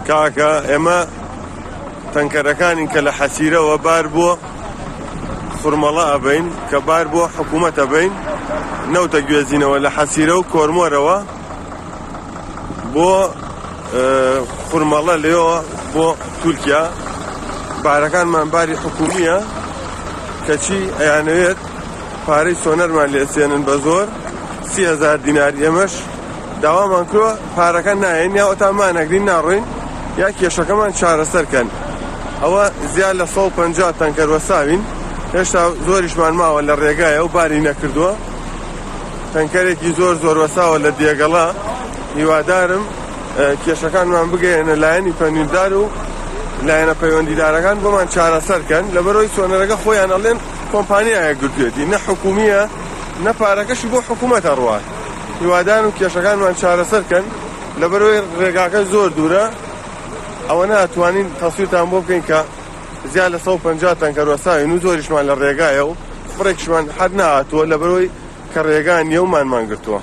کاکە ئێمە تەنکەرەکانین کە لە حەسیرەوە بار بۆ خورمەڵە ئەبەین کە بار بۆ حکوومەت ئەبەین نەوتە گوێزینەوە لە حەسیرە و کۆرمۆرەوە بۆ خورمەڵە لێەوە بۆ تورکیا بارەکانمان باری حکومیە کەچی ئەیانەوێت پارەی سۆنەرمان لێسێنن بە زۆر 30هزار دینار. ئێمەش داوامان کردووە پارەکە نایەن یا ئەوتا مانەگرین ناڕۆین یا کێشەکەمان چارەسەر کەن. ئەوە زیاد لە 150 تەنکەر وەساوین، هێشتا زۆریشمان ماوە لە ڕێگایە و باری نەکردووە. تەنکەرێکی زۆر زۆر وەساوە لە دێگەڵە. هیوادارم کێشەکانمان بگەیەنە لایەنی پەنیردار و لایەنە پەیوەندیدارەکان بۆمان چارەسەر کەن. لەبەرەوەی سۆنەرەکە خۆیان ئەڵێن کۆمپانیایە گرتوێتی، نە حکومیە نە پارەکەشی بۆ حکوومەتە ڕوات. هیوادارم کێشەکانمان چارەسەر کەن، لەبەرەوەی ڕێگاکە زۆر دوورە. ئەوە ناتوانین تەسویرتان بۆ بکەین کە زیاد لە 150 تەنکەر وەساوین و زۆریشمان لە ڕێگایە و بڕێکیشمان هەر نەهاتووە لەبەرەوەی کە ڕێگا نییە و مانمان گرتووە.